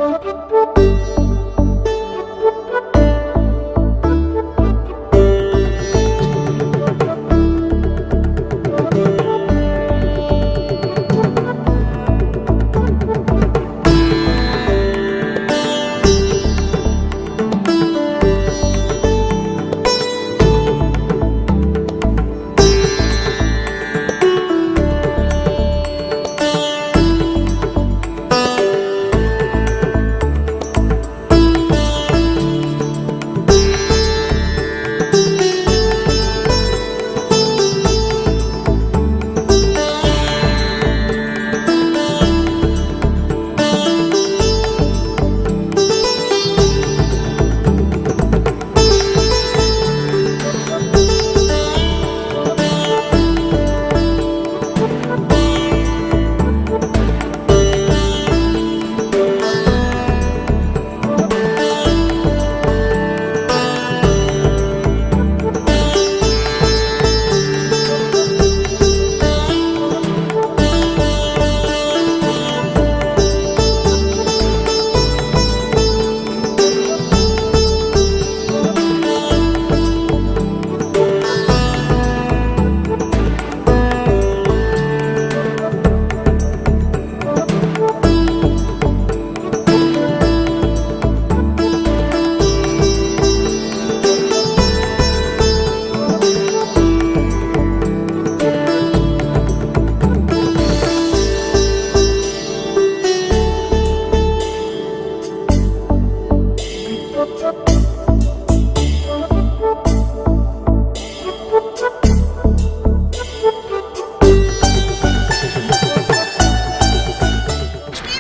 Lakshmi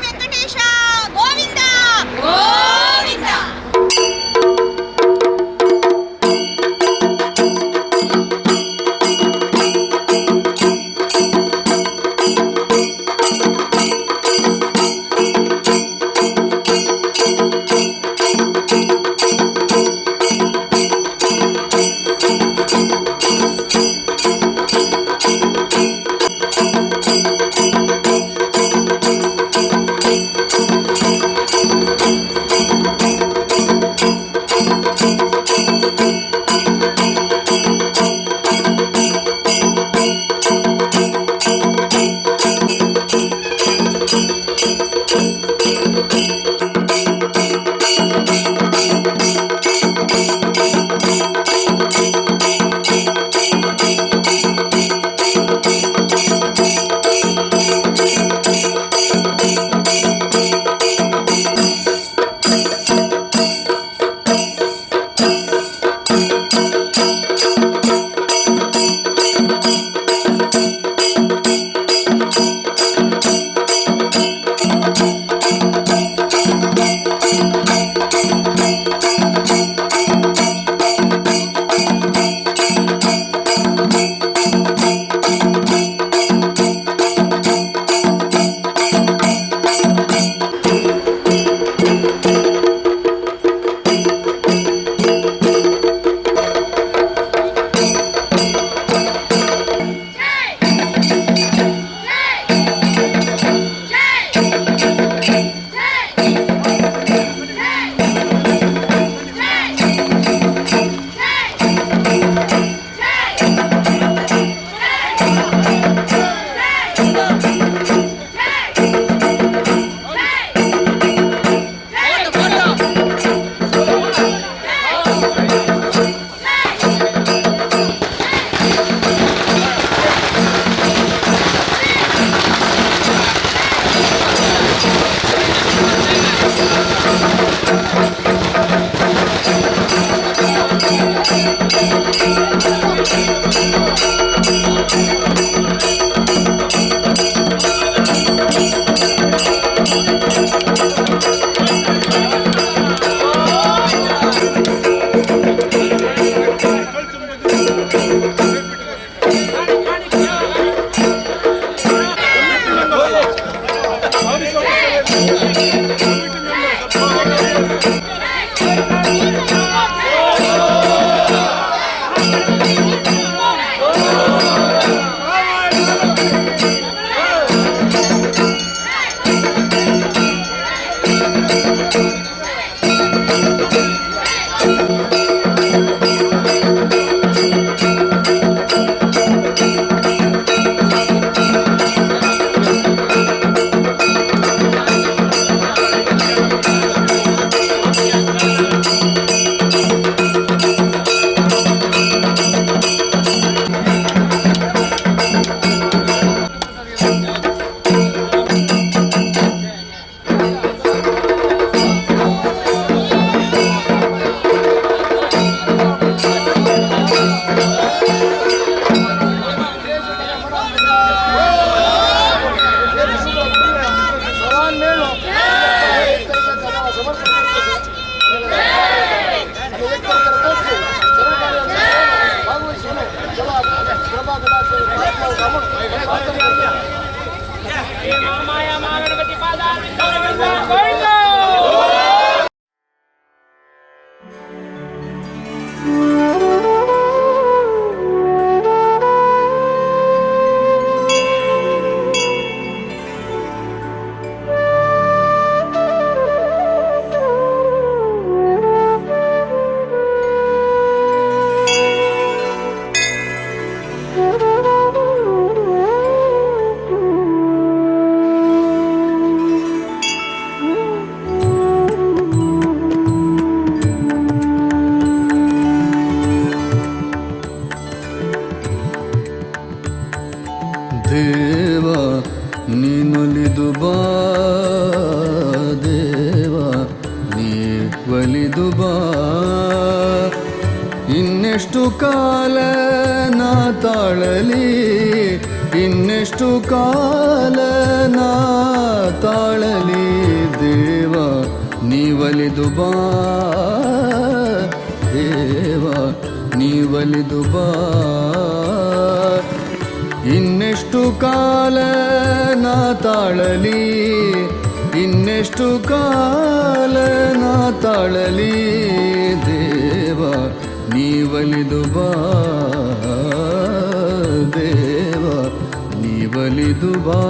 Venkatesha Govinda Govinda. ದೇವ ನೀನೊಲಿದು ಬಾ, ದೇವ ನೀ ಒಲಿದು ಬಾ. ಇನ್ನೆಷ್ಟು ಕಾಲ ನಾ ತಾಳಲಿ, ಇನ್ನೆಷ್ಟು ಕಾಲ ನಾ ತಾಳಲಿ, ದೇವ ನೀವಲಿದು ಬಾ, ದೇವ ನೀವಲಿದು ಬಾ. ಇನ್ನೆಷ್ಟು ಕಾಲ ನಾ ತಾಳಲಿ, ಇನ್ನೆಷ್ಟು ಕಾಲ ನಾ ತಾಳಲಿ, ದೇವ ನೀವಲಿದು ಬಾ, ದೇವ ನೀವಲಿದು ಬಾ.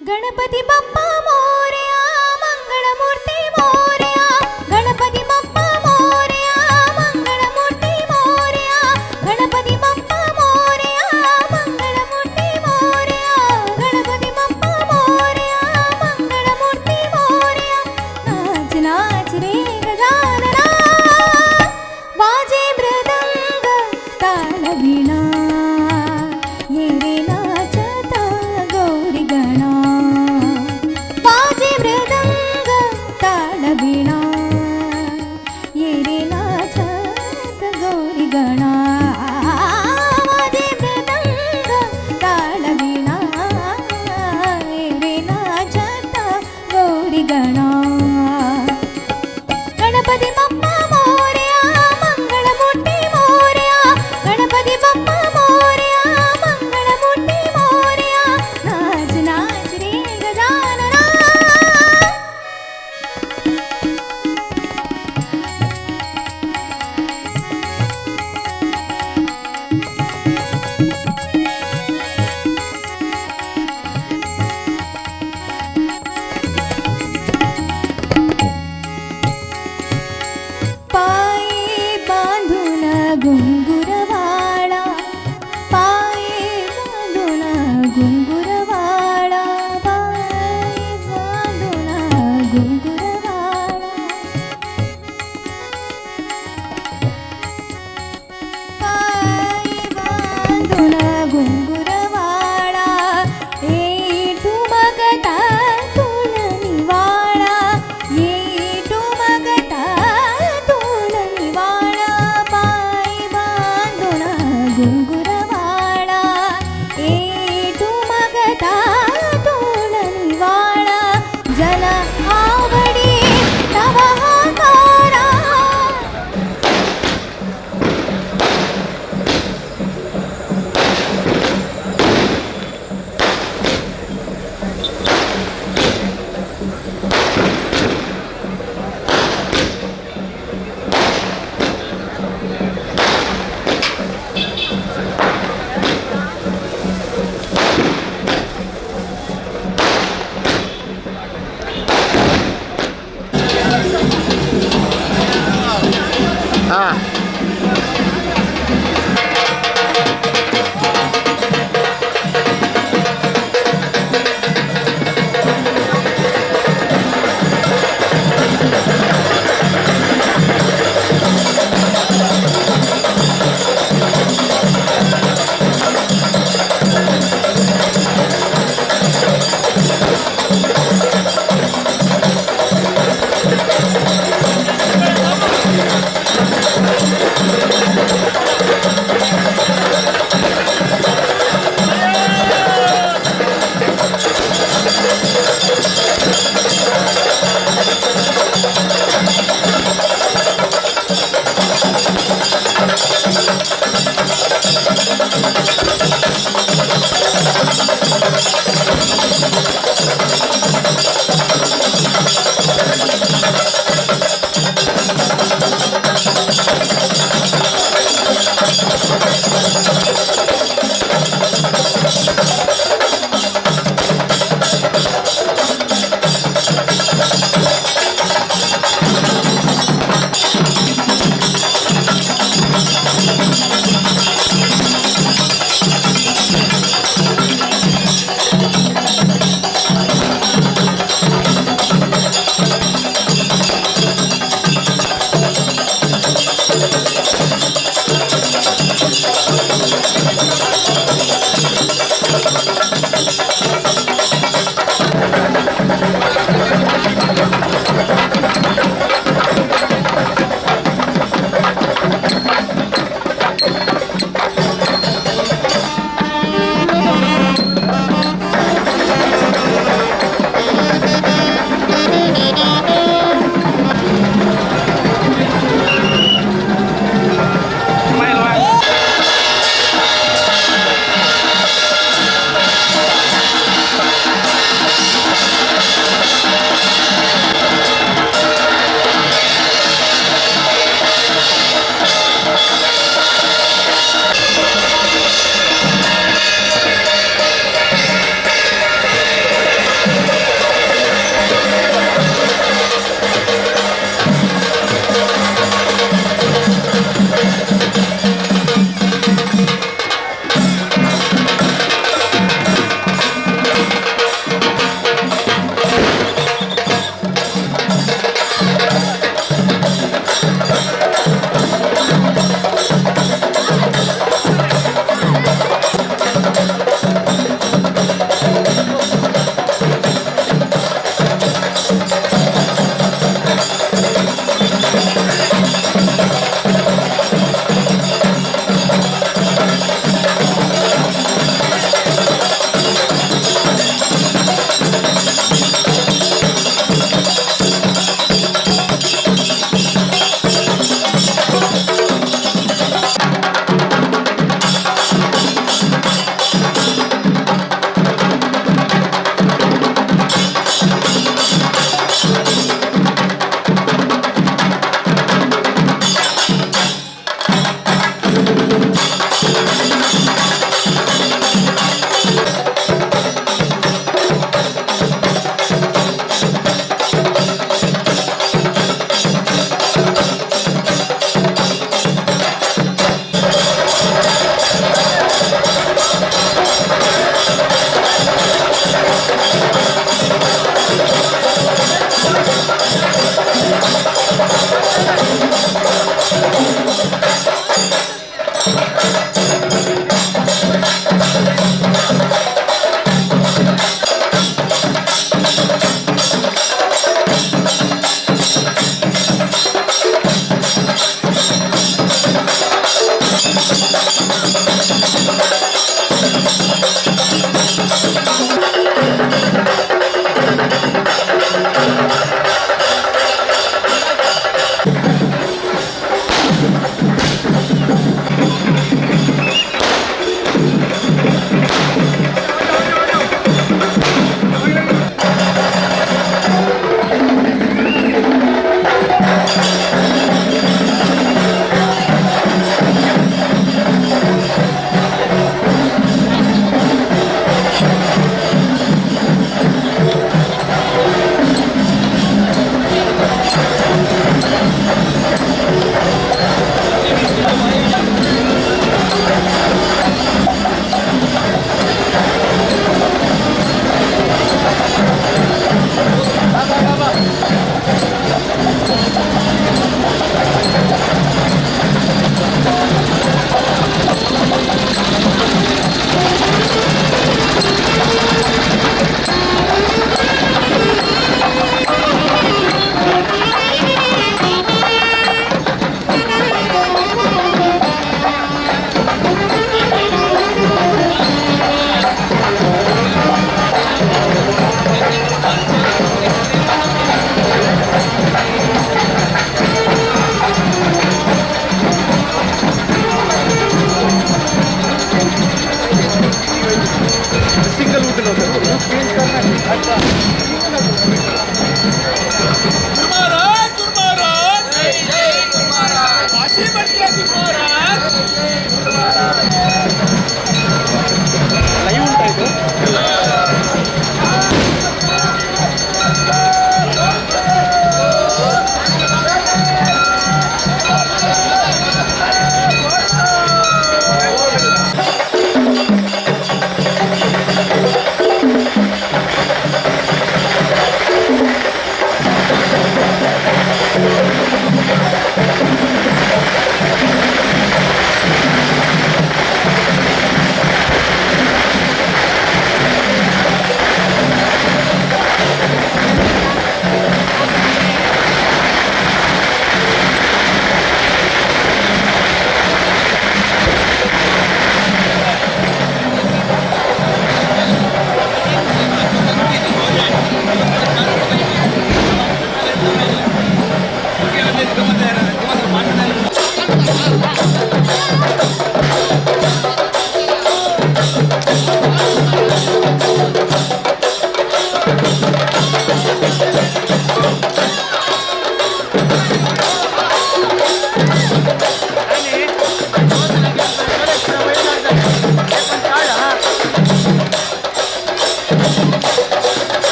गणपति बप्पा मोरया, मंगलमूर्ति मोरया, गणपति बप्पा मोरया, मंगलमूर्ति मोरया, गणपति बप्पा मोरया, मंगलमूर्ति मोरया, गणपति बप्पा मोरया,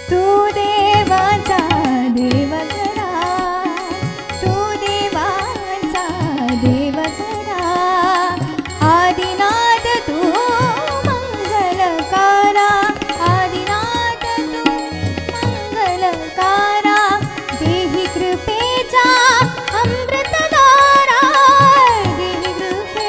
तू देवाचा देव खरा, तू देवाचा देव खरा, आदिनाथ तू मंगलकारा, आदिनाथ तू मंगलकारा, देहि कृपेचा अमृतधारा, देहि कृपेचा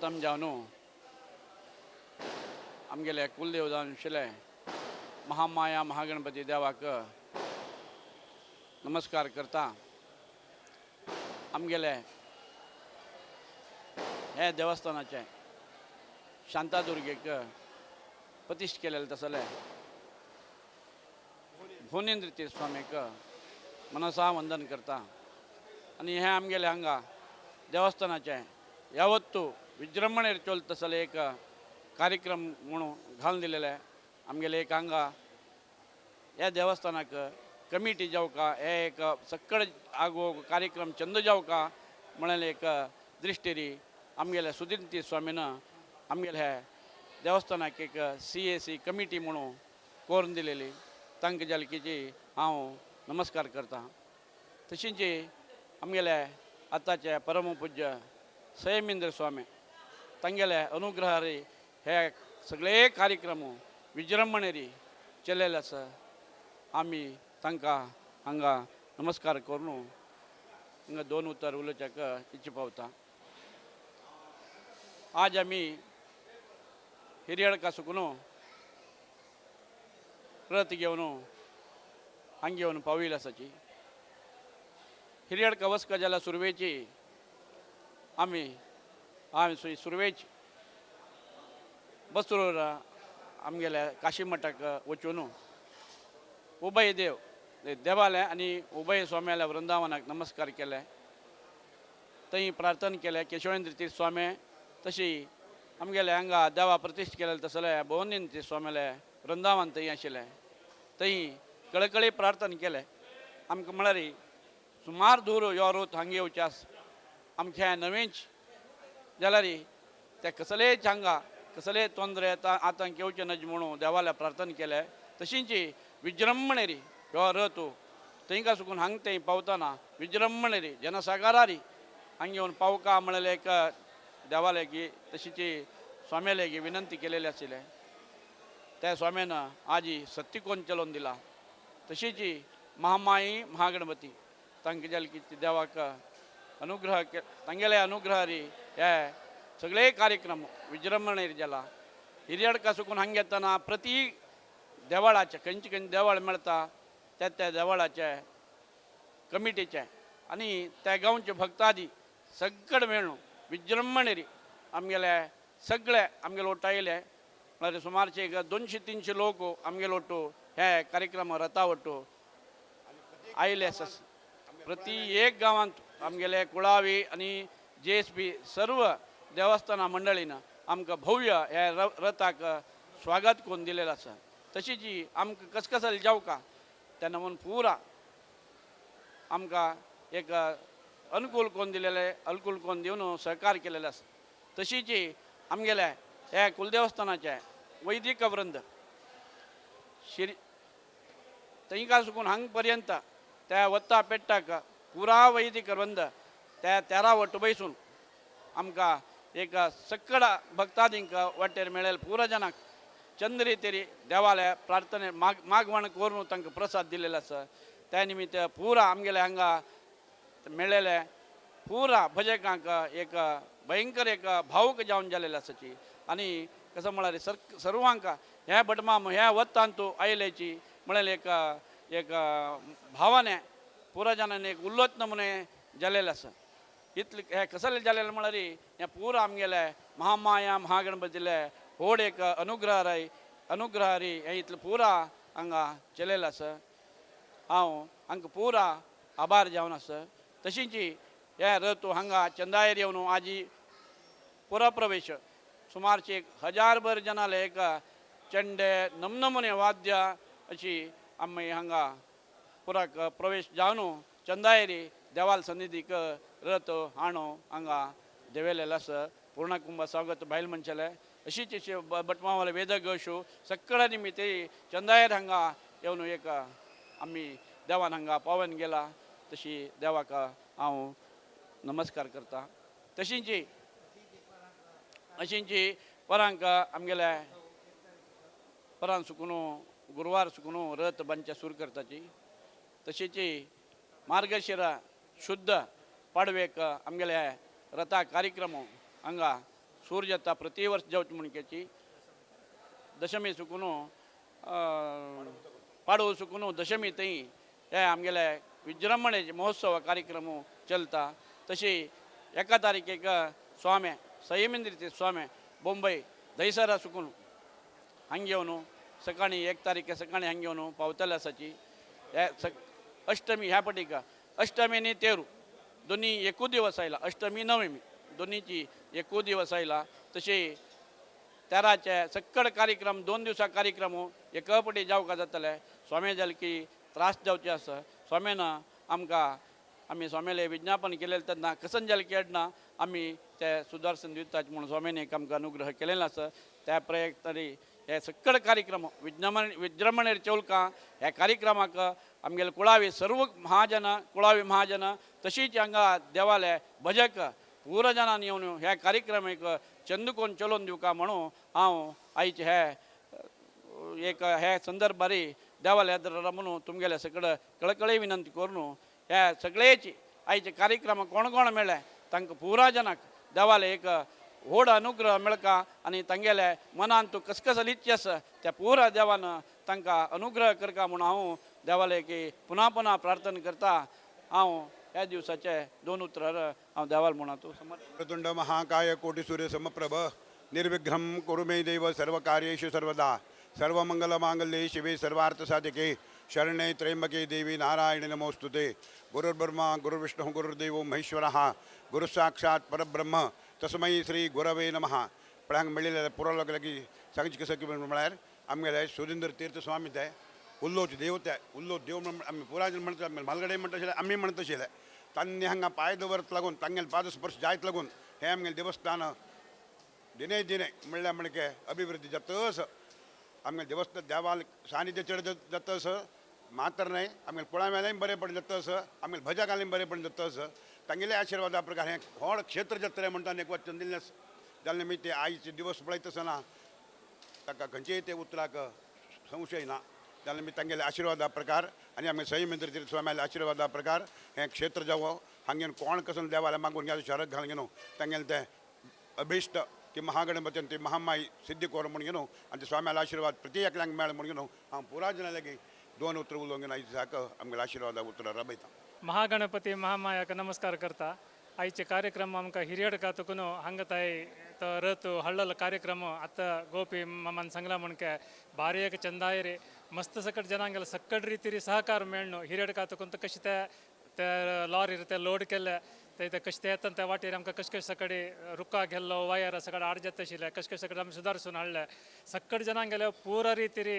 प्रथम जावन आमगेले कुलदेव जावन आशिल्ले महामाया महागणपती देवाक नमस्कार करता. आमगेले हे देवस्थानाचे शांतादुर्गेक प्रतिश्ठ केलेले तसले भुवनेंद्र तीर्थ स्वामीक मनसा वंदन करता. आनी हें आमगेले हांगा देवस्थानाचें यावत्तू विजृंभणेर चलता तसले एक कार्यक्रम म्हणून घालून दिलेले आमगेले एक हांगा ह्या देवस्थानाक कमिटी जावका हे एक सक्कड आगो कार्यक्रम चंद जावका म्हणलें एक दृश्टीरी आमगेले सुधीर तीर्थ स्वामीन आमगेले हे देवस्थानाक एक CAC committee म्हणून करून दिलेली तांकां जालकीची हांव नमस्कार करता. तशींच आमगेले आतांचे परमपूज्य सयमेंद्र स्वामी तांगेले अनुग्रहारी हे सगळे कार्यक्रम विजृंभणेरी चललेले आसा. आमी तांकां हांगा नमस्कार करून हांगा दोन उतर उलोवच्याक इच्छा पावता. आज आमी हिरियडका सुकून रथ घेवन हांगा येवन पाविल्ले आसाची. हिरियडका वचका जाल्यार सुरवेची आमी आमी सुरवेच बसरूर आमगेल्या काशी मठाक वचून उभय देव देवाले आनी उभय स्वाम्याल्या वृंदावनाक नमस्कार केले, थंय प्रार्थना केलें केशवेंद्र तीर्थ स्वामी. तशी आमगेले हांगा देवा प्रतिश्ठ केलेले तसले भुवनेंद्र तीर्थ स्वाम्याले वृंदावन थंय आशिल्लें, थंय कळकळी प्रार्थना केलें. आमकां म्हळ्यार सुमार दूर यो रोत हांगा येवचे आसा आमचें नवेंच जाल्यार ते कसलेच हांगा कसलेय तोंदरे आतां येवचें नज म्हणून देवाल्या प्रार्थना केलें. तशींच विजृंभणेरी ह्यो रथ थंयका सुकून हांगा थंय पावतना विजृंभणेरी जनसागरारी हांगा येवन पावका म्हणलें एक देवालेगी तशीच स्वाम्यालेगी विनंती केलेली आशिल्लें. त्या स्वाम्यान आजी सत्तिकोन चलोवन दिला. तशीच महामाई महागणपती तांकां जालें की देवाक अनुग्रह तांगेले अनुग्रहारी हे सगळे कार्यक्रम विजृंभणेर जाला. हिरियडका सुकून हांगा येतना प्रती देवळाचे खंयचे खंयचे देवळ मेळटा त्या त्या देवळाचे कमिटीचे आनी त्या गांवचे भक्तादी सगळे मेळून विजृंभणेरी आमगेले सगळे आमगेले ಒಟ್ಟು आयले म्हळ्यार सुमारचे एक 200-300 लोक आमगेले ಒಟ್ಟು हे कार्यक्रम रथा ಒಟ್ಟು आयले आसा. प्रती एक गांवांत आमगेले कुळावी आनी JSP सर्व देवस्थाना मंडळीन आमकां भव्य हे रथाक स्वागत करून दिलेलें आसा. तशीच आमकां कसकसल जावका तेन्ना म्हणून पुरा आमकां एक अनुकूल करून दिलेलें, अनुकूल करून दिवन सहकार केलेलें आसा. तशीच आमगेले हे कुलदेवस्थानाचे वैदिक वृंद शिरी थंयका सुकून हांगा पर्यंत त्या वत्ता पेट्टाक पुरा वैदिक वृंद त्या तेरा वट्ट बैसून आमकां एक सक्कड भक्तादींक वाटेर मेळेल पुरा जनाक चंद्री तरी देवालय प्रार्थने मागवण करून तांकां प्रसाद दिलेलो आसा. त्या निमित्त पुरा आमगेले हांगा मेळ्ळेले पुरा भजकांक एक भयंकर एक भावूक जावन जालेले आसाची. आनी कसं म्हळ्यार सर्वांक ह्या भटमाम ह्या वत्तांतू आयल्याची म्हळ्यार एक एक भावाने पुरा जनांनी एक उल्लोत नमुने जालेलें आसा. इतले हे कसले जालेलें म्हळ्यार हें पुरा आमगेले महामाया महागणपतीले व्हड एक अनुग्रह अनुग्रहारी हें इतलें पुरा हांगा चलेलें आसा. हांव हांकां पुरा आभार जावन आसा. तशींच हे रथ हांगा चंदायर येवन आजी पुरप्रवेश सुमारचे 1000 जनाले एक चेंडे नमनमुने वाद्य अशी आमी हांगा पुराक प्रवेश जावन चंदायरी देवाल सन्निधीक रथ हाणो हांगा देवेलेलो आसा. पूर्णकुंभ स्वागत बायल मनशाले अशीच अशी बटमावाले वेदघोश सगळ्या निमित्त चंदायर हांगा येवन एक आमी देवान हांगा पावन गेला तशी देवाक हांव नमस्कार करता. तशींच अशींची परांक आमगेले परान सुकून गुरवार सुकून रथ बांदच्या सुरू करताची. तशीच मार्गशिरा शुद्ध पाडवेक आमगेले रथा कार्यक्रम हांगा सूर जाता प्रति वर्स जावची म्हणकेची दशमी सुकून पाडवो सुकून दशमी थंय हे आमगेले विजृंभणे महोत्सव कार्यक्रम चलता. तशी एका तारखेक स्वामे सयमेंद्र स्वामे बोंबय दहीसरा सुकून हांग येवन सकाळी 1 तारीख सकाळी हांग येवन पावतले आसाची. हे अष्टमी ह्या पटीक अष्टमी आनी तेरू दोनी एकूच दिवस आयला, अष्टमी नवमी दोनीची एकूच दिवस आयला. तशी तेराचे सक्कड कार्यक्रम 2 दिवसा कार्यक्रम एका पटी जावका जातले. स्वामी जाले की त्रास जावचे आसा. स्वामीन आमकां आमी स्वामीले विज्ञापन केलें तेन्ना कसन जालें की अडना आमी ते सुदर्शन दितात म्हणून स्वामीन एक आमकां अनुग्रह केलेलो आसा. त्या प्रयत्नांनी हे सक्कड कार्यक्रम विजृंभणेर चौलकां ह्या कार्यक्रमाक आमगेले कुळावी सर्व महाजन कुळावी महाजन तशीच हांगा देवाले भजक पुरा जणांनी येवन ह्या कार्यक्रमाक चंदकोन चलोवन दिवका म्हणून हांव आयचे हे एक हे संदर्भारी देवाले म्हणून तुमगेले सगळं कळकळी विनंती करून ह्या सगळेची आयचे कार्यक्रम कोण कोण मेळ्ळे तांकां पुरा जणांक देवाले एक व्हड अनुग्रह मेळका आनी तांगेले मनान तूं कसकसल इच्छा आसा त्या पुरा देवान तांकां अनुग्रह करका म्हणून हांव देवाले की पुन्हा पुन्हा प्रार्थना करता. हांव ह्या दिवसाचे 2 उतरां हांव देवाल म्हणा तूं समर्थ. प्रतुंड महाकाय कोटी सूर्य समप्रभ निर्विघ्नं कुरु मे देव सर्वकार्येषु सर्वदा सर्वमंगलमांगल्ये शिवे सर्वार्थसाधिके शरणे त्र्यंबके देवी नारायण नमोस्तुते. गुरुर्ब्रह्मा गुरुर्विष्णु गुरुर्देवो महेश्वरः गुरुसाक्षात् परब्रह्म तस्मै श्री गुरवे नमः. पण हांगा मेळिल्ल्या पुरो लोकां लागीं सांगचें कसं की म्हळ्यार आमगेले सुरेंद्र तीर्थ स्वामी ते उल्लोच देव ते उल्लो देव म्हण आमी पुराय म्हणटा, आमी म्हालगडे म्हणटा आशिल्ले, आमी म्हणटा आशिल्ले. तांणी हांगा पांय दवरत लागून तांगेले पादस्पर्श जायत लागून हें आमगेलें देवस्थान दिने दिने म्हणल्यार म्हणके अभिवृद्धी जातस. आमगेलें देवस्थान देवाल सानिध्य चड जातस मात्र न्हय आमगेले कुळां बरें पडून जातस, आमगेले भजकांनी बरें पडून जातस. तांगेले आशिर्वादा प्रकार हें व्हड क्षेत्र जातलें म्हणटा एक वचन दिल्लें जाल्यार निमित्त आयचे दिवस पळयता आसतना ताका खंयचेय ते उतराक संशय ना. जाल्यार निमित्त तांगेले आशिर्वादा प्रकार आनी आमगे सयमेंद्र तीर्थ स्वाम्याले आशिर्वादा प्रकार हें क्षेत्र जावो हांगेन कोण कसन देवाले मागून घ्या शरद घालून घेवन तांगेले तें अभिश्ट ती महागणपती ती महामाई सिद्धी कर म्हूण घेवन आनी ते स्वाम्याले आशिर्वाद प्रति एकल्यांक मेळ म्हूण घेवन हांव पुराय जाणां लागीं 2 उतरां उलोवंक घेवन आयज साक आमगेले आशिर्वादा उतरां राबयता. महागणपती महामायाक नमस्कार करता. आयचे कार्यक्रम आमकां हिरियडका तुकून हांगा ताय तो रथ हळ्ळलो कार्यक्रम आतां गोपी मामान सांगला म्हणके भारी एक चंदायरे मस्त सकट जनांगेल सक्कड ರೀತಿರಿ ಸಹಕಾರ ಮೇಳ್ನು ಹಿರಿಯಡ್ಕ ತುಕುಂತ कशें ते ते लॉरीर ते लोड केले ते ते कशें ते येता ते वाटेर आमकां कशें कशें सकाळी रुखा गेल्लो वायर सकाळी आड जाता आशिल्ले कशें कशें सकाळी आमी सुदारसून हाडले. सक्कड जनांगेले पूरा ರೀತಿರಿ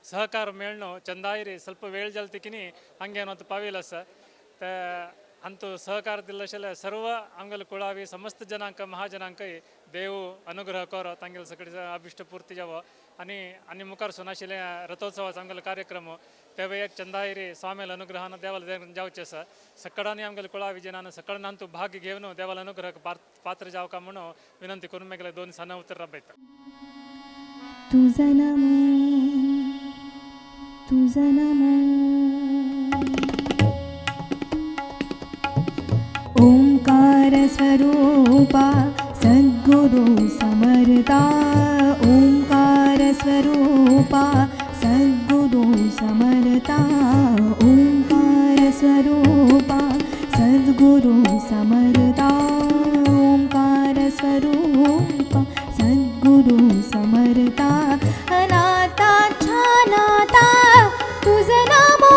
ಸಹಕಾರ ಮೇಳ್ನು ಚಂದಾಯಿರಿ ಸ್ವಲ್ಪ ವೇळ जाल हांगे ಅಂತ ಪಾವಿಲ್ಲ ಸರ್. ते ಅಂತೂ ಸಹಕಾರದಿಲ್ಲ ಸರ್ವ ಆಂಗಲ್ ಕುಳಾವಿ ಸಮಸ್ತ ಜನಾಂಕ ಮಹಾಜನಾಂಕ ದೇವು अनुग्रह करो तांगेले सगळे अभिष्ट पूर्ती जावो आनी आनी मुखार सून आशिल्ले रथोत्सवाचो आमगेलो कार्यक्रम तेवूय एक चंदायरी स्वामीले अनुग्रहान देवाले जावचें आसा. सकाळांनी आमगेले कुळावी जनान सकाळान अंतू भाग घेवन देवाले अनुग्रह पात्र जावका म्हणून विनंती करून मागीर 2 सणां उतर राबयता. तुझं नमो तुझं नमो ओंकार स्वरूपा सद्गुरु समर्था ओंकार स्वरूपा सद्गुरु समर्था ओंकार स्वरूपा सद्गुरु समर्था ओंकार स्वरूपा सद्गुरु समर्था अनाथा छानाथा तुझं नमो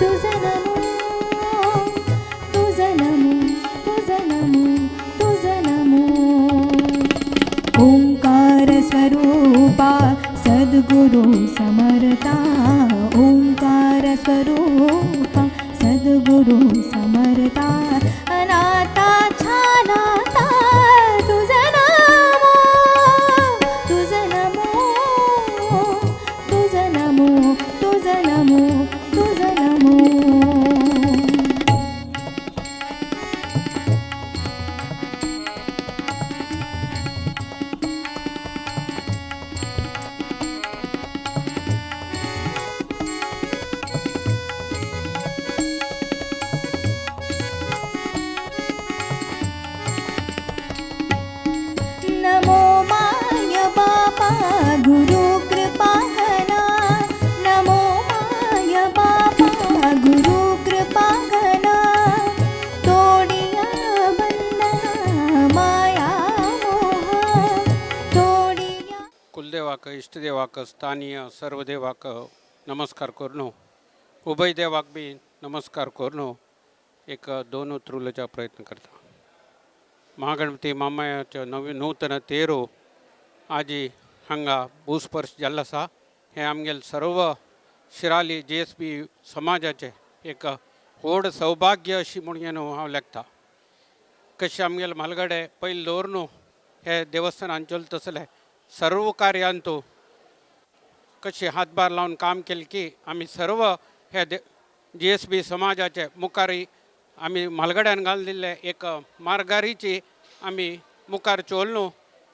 तुझं नमो तुझं नमो तुझं नमो तुझं नमो ओंकार स्वरूपा सद्गुरु समर्था ओंकार स्वरूपा सद्गुरु समर्था अनाथा छानाथा तुझं नमो तुझं नमो तुझं नमो तुझं नमो तुझं नमो. देवाक, इश्ट देवाक, स्थानीय सर्व देवाक नमस्कार करून, उभय देवाक बी नमस्कार करून एक दोन उतरां उलोवचा प्रयत्न करता. महागणपती मामायाचो नवी नूतन तेरो आजी हांगा भूस्पर्श जाल्लो आसा. हें आमगेले सर्व शिराली जीएसबी समाजाचें एक व्हड सौभाग्य अशी म्हणून न्हू हांव लेखता. कशें आमगेले म्हालगडे पयलीं दवर न्हू हे देवस्थानान चलता, तसलें सर्व कार्यांतू कशें हातभार लावन काम केलें की आमी सर्व हे जीएसबी समाजाचे मुखारय आमी म्हालगड्यान घालून दिल्ले एक मार्गारीची आमी मुखार चोल न्हू.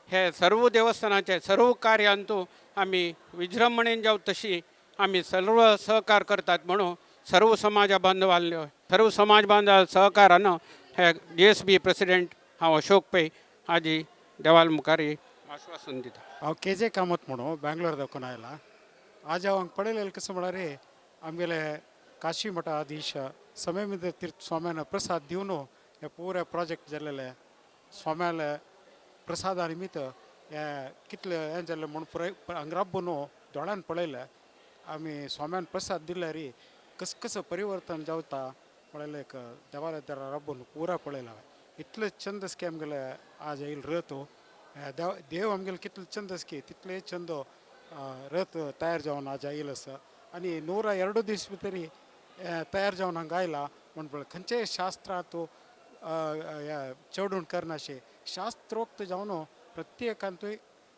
हे सर्व देवस्थानाचे सर्व कार्यांतू आमी विजृंभणेन जावं तशी आमी सर्व सहकार करतात म्हणून सर्व समाजा बांधवांले, सर्व समाज बांधवा सहकारान हे जीएसबी प्रेसिडेंट हांव अशोक पै आजी देवाल मुखार आश्वासन दिता. हांव के जे कामत म्हणून बँगलोर दाखोवन आयला. आज हांव हांगा पळयलें कसो म्हळ्यार आमगेले काशी मठाधीश समय तीर्थ स्वाम्यान प्रसाद दिवन हे पुरे प्रोजेक्ट जाल्लेले, स्वाम्याले प्रसादा निमित्त हे कितले हें जाल्लें म्हूण पुराय हांगा राबून दोळ्यान पळयलें आमी. स्वाम्यान प्रसाद दिल्यार कस कसो परिवर्तन जावता म्हळ्यार एक देवाल्या दारा राबून पुरा पळयला हांवें. इतले चंद आमगेले आमगेले आज येयल रथ, देव देव आमगेले कितले चंद की तितले चंद रथ तयार जावन आज आयल आसा. आनी 102 दीस भितर तयार जावन हांगा आयला म्हण पळय. खंयचेय शास्त्रांत चेडूण करनाशे शास्त्रोक्त जावन प्रत्येकांतूय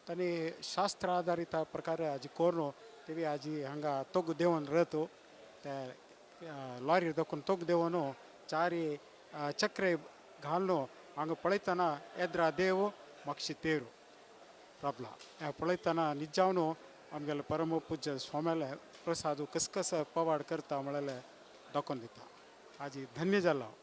तांणी शास्त्र आधारीत प्रकारे आजी करून तेवी आजी हांगा तोग देवन रथ ते लॉरी दाखोवन तोग देवन चारी चक्रे घालून हांगा पळयतना एद्रा देव मागशी तेरू राबला. हें पळयतना निजावन आमगेले परम पूज्य स्वाम्याले प्रसाद कस कस पवाड करता म्हळ्यार दाखोवन दिता. आजी धन्य जाला हांव.